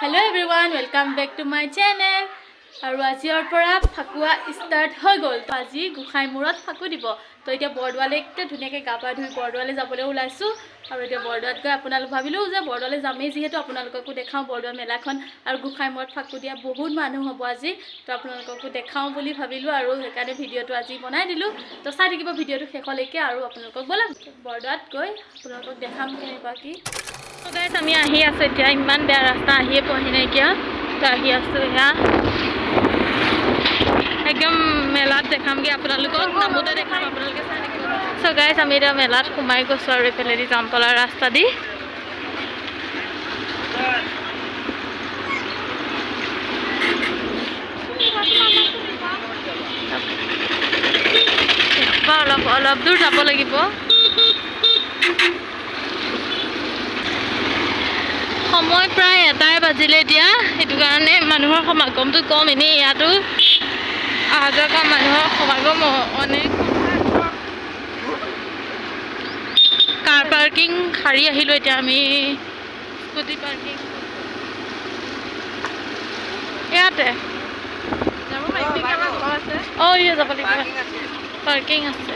Hello everyone, welcome back to my channel. আৰু আজিৰ পৰা ফাকুৱা ষ্টাৰ্ট হৈ গ'ল। তো আজি গোঁসাই মূৰত ফাকু দিব। তো এতিয়া বৰদোৱালৈ একদম ধুনীয়াকৈ গা পা ধুই বৰদোৱালৈ যাবলৈ ওলাইছোঁ। আৰু এতিয়া বৰদোৱাত গৈ আপোনালোক ভাবিলোঁ যে বৰদোৱালৈ যামেই যিহেতু, আপোনালোককো দেখাওঁ বৰদোৱা মেলাখন আৰু গোঁসাই মূৰত ফাকু দিয়া বহুত মানুহ হ'ব আজি। তো আপোনালোককো দেখাওঁ বুলি ভাবিলোঁ আৰু সেইকাৰণে ভিডিঅ'টো আজি বনাই দিলোঁ। তো চাই থাকিব ভিডিঅ'টো শেষলৈকে আৰু আপোনালোকক ব'লক, বৰদোৱাত গৈ আপোনালোকক দেখাম কেনেকুৱা কি। তো গাইজ, আমি আহি আছোঁ এতিয়া। ইমান বেয়া ৰাস্তা, আহিয়ে পোৱাহি নাইকিয়া। তো আহি আছোঁ, এয়া একদম মেলাত দেখামগৈ আপোনালোকক, নামোতে দেখাম, আপোনালোকে চাই থাকিব। চ' গাইজ, আমি এতিয়া মেলাত সোমাই গৈছোঁ আৰু এইফালেদি জামতলাৰ ৰাস্তা দি। অলপ অলপ দূৰ যাব লাগিব। সময় প্ৰায় 1টাই বাজিলে এতিয়া, সেইটো কাৰণে মানুহৰ সমাগমটো কম। এনেই ইয়াতো অহা যোৱা কৰা মানুহৰ সমাগম অনেক। কাৰ পাৰ্কিং সাৰি আহিলোঁ, এতিয়া আমি স্কুটি পাৰ্কিং ইয়াতে। অঁ, ইয়ে যাব লাগিব, পাৰ্কিং আছে,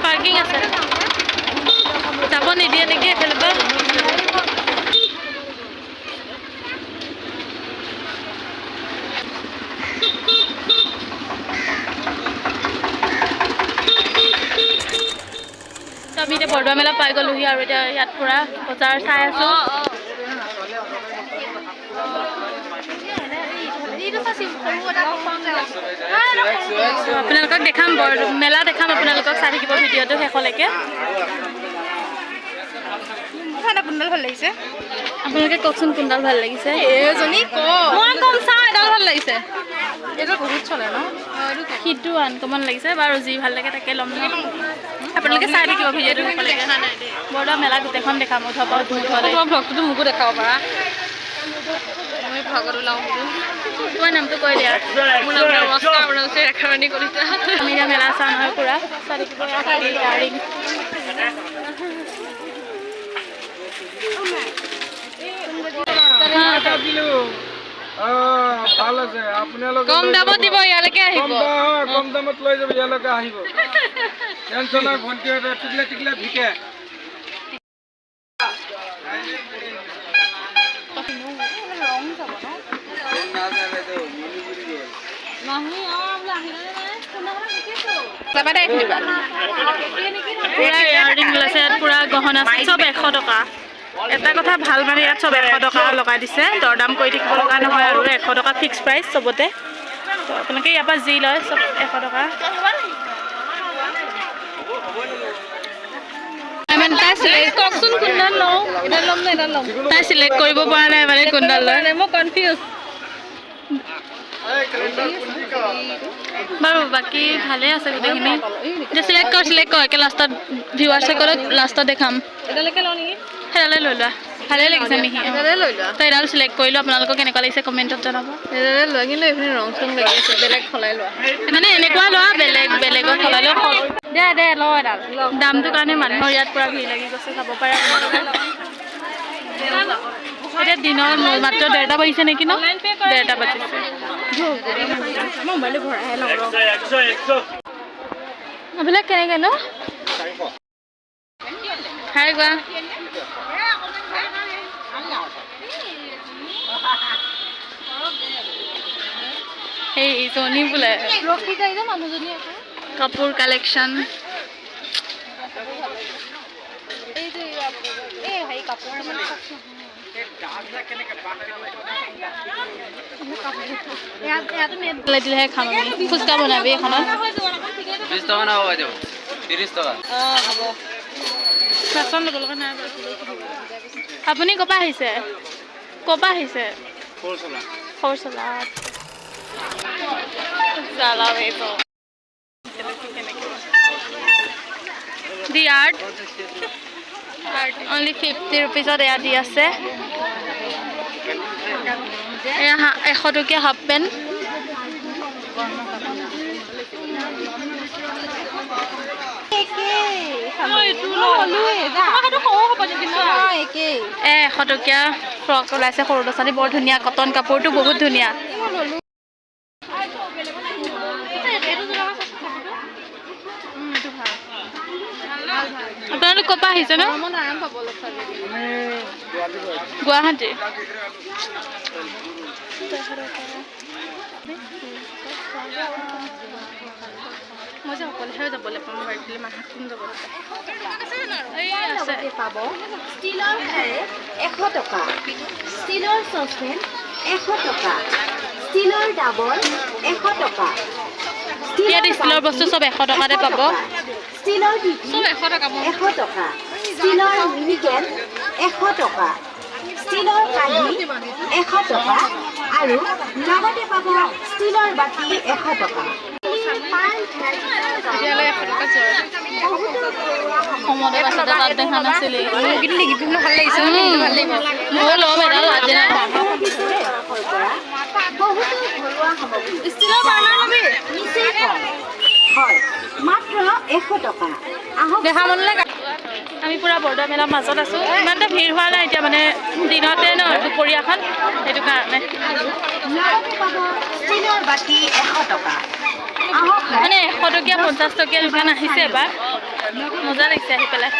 পাৰ্কিং আছে। যাব নিদিয়ে নেকি এইফালৰ পৰা? তো আমি এতিয়া বৰদোৱা মেলা পাই গ'লোহি আৰু এতিয়া ইয়াত পূৰা বজাৰ চাই আছোঁ। আপোনালোকক দেখাম, বৰ মেলা দেখাম আপোনালোকক, চাই থাকিব ভিডিঅ'টো শেষলৈকে। কোনডাল ভাল লাগিছে? আপোনালোকে কওকচোন কোনডাল ভাল লাগিছে। এজনী ক। মই কম, চাওঁ, এডাল ভাল লাগিছে। এইটো বহুত চলে ন? সিটো আনকমন লাগিছে। বাৰু, যি ভাল লাগে তাকে ল'ম ন। আপোনালোকে চাই থাকিব ভিডিঅ'টো শেষলৈকে। বৰদোৱা মেলা গোটেইখন দেখাম উঠৰ পৰা মুঠলৈ। তোমাৰ ভ্লগটোতো মোকো দেখাব পাৰা, মই ভ্লগত ওলাওঁ বোলো। তোমাৰ নামটো কৈ দিয়া। মোৰ নাম নমস্কাৰ, মোৰ নাম হৈছে ৰেখাৰাণী কলিতা। আমি এতিয়া মেলা চাওঁ নহয়, পূৰা চাই থাকিব। ইয়াৰিং দিলো, ভাল আছে, আপোনালোকে কম লৈ দামত যাব। দিব, ইয়ালৈকে আহিব। কম দামত লৈ যাব, ইয়ালৈকে আহিব, টেনচন নাই। ভণ্টিহঁতে টিকলে টিকলে ভিকে। যাবা দে এইখিনি পৰা। পূৰা ইয়াৰিং ওলাইছে ইয়াত, পূৰা গহনা চব 100 টকা। এটা কথা ভাল, মানে ইয়াত চব 100 টকা লগাই দিছে, দৰদাম কৰি থাকিব লগা নহয় আৰু 100 টকা ফিক্স প্ৰাইচ চবতে। তো আপোনালোকে ইয়াৰ পৰা যি লয় চব 100 টকা। মানে তাই চিলেক্ট, কওকচোন কোনডাল লওঁ? এডাল ল'ম নে এডাল ল'ম? তাই চিলেক্ট কৰিব পৰা নাই, মানে কোনডাল লয়। মই কনফিউজ। বাৰু, বাকী ভালেই আছে গোটেইখিনি। এতিয়া চিলেক্ট কৰ, চিলেক্ট কৰ। একে লাষ্টত ভিউৱাৰ্ছসকলক লাষ্টত দেখাম। এডালকে লওঁ নেকি? সেইডালে লৈ লোৱা, ভালেই লাগিছে মিহি। এডালে লৈ লোৱা। তো এডাল চিলেক্ট কৰিলোঁ, আপোনালোকক কেনেকুৱা লাগিছে কমেণ্টত জনাব। এডালে লোৱা, কিন্তু এইখিনি ৰং চং লাগি আছে, বেলেগ সলাই লোৱা। মানে এনেকুৱা লোৱা, বেলেগ বেলেগত সলাই লোৱা। দে দে, লওঁ এডাল। দামটোৰ কাৰণে মানুহৰ ইয়াত পূৰা ভিৰ লাগি গৈছে, চাব পাৰে আপোনালোকে। এতিয়া দিনৰ মাত্ৰ 1:30 বাজিছে নেকি ন? 1:30 বাজিছে। মোবাইলটো ভৰাইহে লওঁ ৰ। এইবিলাক কেনেকৈ ন? খাই কোৱা। এই জনী বোলে। ৰখি যায় যে মানুহজনী আকৌ। কাপোৰ কালেকশ্যন। এই যে এই হেৰি কাপোৰটো মানে ইয়াতো নেট দিলেহে খাম আমি। ফুচকা বনাবি এইখনত। 20 টকা না বাইদেউ, 30 টকা। অঁ, হ'ব। বাচন ল'ব লগা নাই বাৰু। আপুনি ক'ৰ পৰা আহিছে? ক'ৰ পৰা আহিছে? সৰুচলা। জ্বালাও এইটো দি আৰ্ট, অনলি 50 ৰুপিজত এয়া দি আছে। এয়া 100 টকীয়া হাফ পেণ্ট। একেই। 100 টকীয়া ফ্ৰক ওলাইছে সৰু ল'ৰা ছোৱালী, বৰ ধুনীয়া কটন কাপোৰটো, বহুত ধুনীয়া। আপোনালোক ক'ৰ পৰা আহিছে ন? আৰাম পাব ল'ৰা ছোৱালী। গুৱাহাটীৰ। মই যে অকলেহে যাবলৈ পাম বাৰীলৈ, মাহঁত কোন যাব নাপায়। এই আছে। লগতে পাব ষ্টীলৰ খাৰে 100 টকা, ষ্টীলৰ চচপেন 100 টকা, ষ্টীলৰ ডাবল 100 টকা। ইয়াত ষ্টীলৰ বস্তু চব 100 টকাতে পাব। ষ্টীলৰ টিফিন চব 100 টকা। 100 টকা, ষ্টীলৰ মিনিকেট 100 টকা, ষ্টীলৰ কাঁহী 100 টকা আৰু লগতে পাব ষ্টীলৰ বাতি 100 টকা। তেতিয়াহ'লে 100 টকা যোৰ। বহুতো ঘৰুৱা কমতে পাইছে, তাত দেখা নাছিলি। কিন্তু নিগিপিনো ভাল লাগিছে, কিন্তু ভাল লাগিব। ময়ো ল'ম এডাল আজি। তৰফৰ পৰা বহুতো ঘৰুৱা সামগ্ৰী ষ্টীলৰ বাৰ্ণাৰ ল'বি? নিচেই কম হয়, মাত্ৰ 100 টকা। আহক। দেখা মনলৈ। আমি পূৰা বৰদোৱা মেলাৰ মাজত আছোঁ। ইমান এটা ভিৰ হোৱা নাই এতিয়া, মানে দিনতে ন, দুপৰীয়াখন, সেইটো কাৰণে। লগতে পাব ষ্টীলৰ বাতি 100 টকা। আহক। মানে 100 টকীয়া, 50 টকীয়া দোকান আহিছে এবাৰ। মজা লাগিছে আহি পেলাই।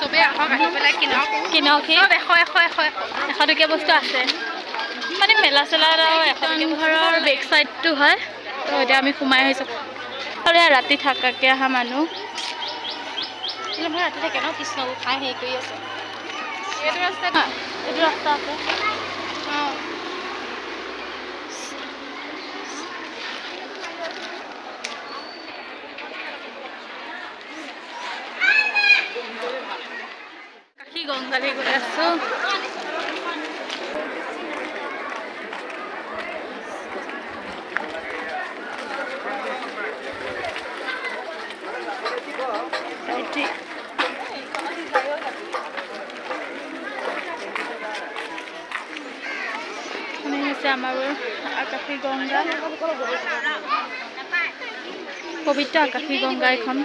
চবেই আহক, আহি পেলাই কিনক। কিনকহি। চব 100, 100, 100, 100। 100 টকীয়া বস্তু আছে। মানে মেলা চেলাত আৰু 100 টকীয়া ঘৰৰ বেক চাইডটো হয়। তো এতিয়া আমি সোমাই আহিছোঁ আৰু এয়া ৰাতি থাকাকৈ অহা মানুহ। মই ৰাতি থাকে ন, কৃষ্ণ গোসাঁই হেৰি কৰি আছে এইটো ৰাস্তাত। এইটো ৰাস্তা আছে। অঁ। আকাশী গংগালৈ গৈ আছোঁ। ভাইটি। মানে হৈছে আমাৰ আকাশী গংগা, পবিত্ৰ আকাশী গংগা এইখন।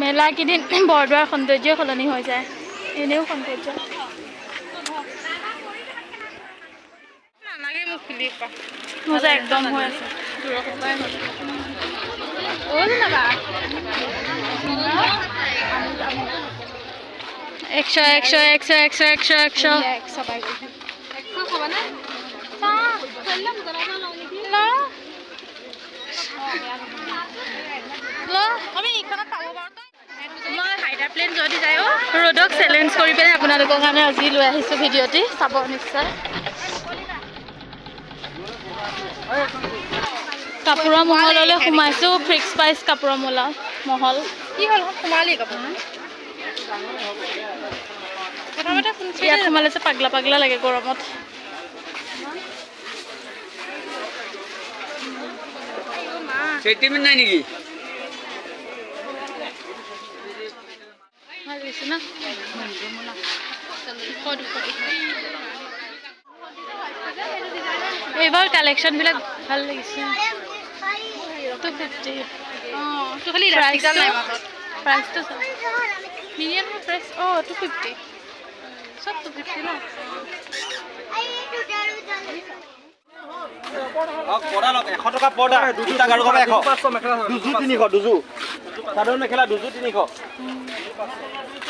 মেলা কেইদিন বৰদোৱাৰ সৌন্দৰ্যই সলনি হৈ যায়, এনেও সৌন্দৰ্য। নালাগে মোক খুলি পা। মজা একদম হৈ আছে। অ' জোনাবা। 100, 100, 100, 100, 100, 100। 100 পাই গ'ল। 100 খাবানে? ল। ল। আমি এইখনত পাব পাৰোঁ। মই হাইডাৰ প্লেন যদি যায় অ'। ৰ'দক চেলেঞ্জ কৰি পেলাই আপোনালোকৰ কাৰণে আজি লৈ আহিছোঁ ভিডিঅ'টি, চাব নিশ্চয়। কাপোৰৰ মহললৈ সোমাইছোঁ, ফিক্স প্ৰাইচ কাপোৰৰ মহল। কি হ'ল, সোমালি কাপোৰ প্ৰথমতে কোন? ইয়াত সোমালে যে পাগলা পাগলা লাগে গৰমত। চেণ্টিমেণ্ট নাই নেকি? ভাল লাগিছে ন? 200, 200। এইবাৰ কালেকশ্যনবিলাক ভাল লাগিছে। 250। অঁ, তোৰ খালি ইলাষ্টিকডাল নাই মাজত। প্ৰাইচটো নিদিয়ে নহয় প্ৰাইচ। অঁ, 250, চব 250 ন? পৰ্দা লওক, 100 টকা পৰ্দা, দুটা গাৰু কভাৰ 100, দুযোৰ 300, দুযোৰ চাদৰ মেখেলা দুযোৰ 300।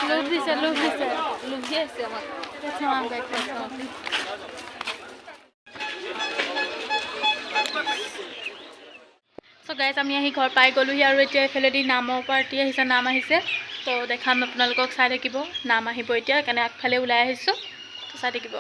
লোভ দিছে, লোভ দিছে। লুভি আছে আমাক। বেগ। চ' গাইজ, আমি আহি ঘৰ পাই গ'লোহি আৰু এতিয়া এইফালেদি নামৰ পাৰ্টি আহিছে, নাম আহিছে। তো দেখাম আপোনালোকক, চাই থাকিব। নাম আহিব এতিয়া, সেইকাৰণে আগফালে ওলাই আহিছোঁ। তো চাই থাকিব।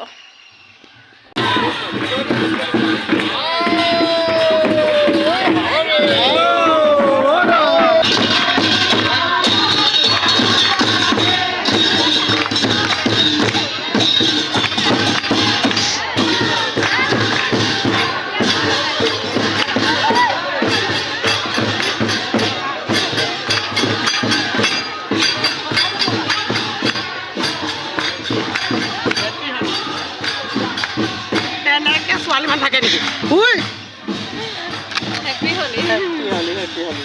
তেনেকে ছোৱালী মানুহ থাকে। তেতিয়াহ'লে।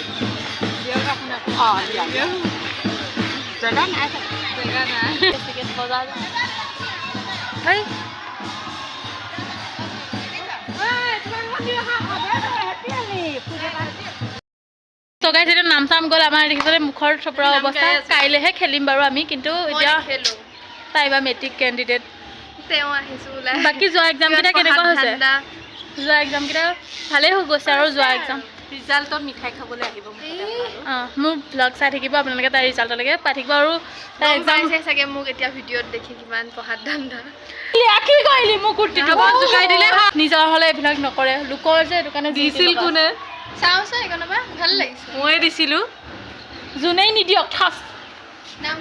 বেছিকে বজাৰ যাম। হেই। ত' গাইছ, এতিয়া নাম চাম গ'ল আমাৰ, দেখিবলৈ মুখৰ চপৰা অৱস্থা। কাইলৈহে খেলিম বাৰু আমি, কিন্তু এতিয়া তাই বা মেট্ৰিক কেণ্ডিডেট। তেওঁ আহিছো ওলাই। বাকী যোৱা এক্সাম কেইটা কেনেকুৱা হৈছে? যোৱা এক্সাম কেইটা ভালেই হৈ গৈছে আৰু যোৱা এক্সাম ৰিজাল্টত মিঠাই খাবলৈ আহিব। অঁ, মোৰ ব্লগ চাই থাকিব আপোনালোকে, তাৰ ৰিজাল্টলৈকে পাই থাকিব আৰু তাৰ এক্সাম। চাগে মোক এতিয়া ভিডিঅ'ত দেখি কিমান পঢ়াত ধান্দা। কি কৰিলি মোক কুৰ্তিটো জোকাই দিলে। নিজৰ হ'লে এইবিলাক নকৰে, লোকৰ যে এইটো কাৰণে দিছিল কোনে? চাওঁ চাওঁ, এইকণৰ পৰা ভাল লাগিছে। ময়ে দিছিলোঁ, যোনেই নিদিয়ক থাচ। নাম।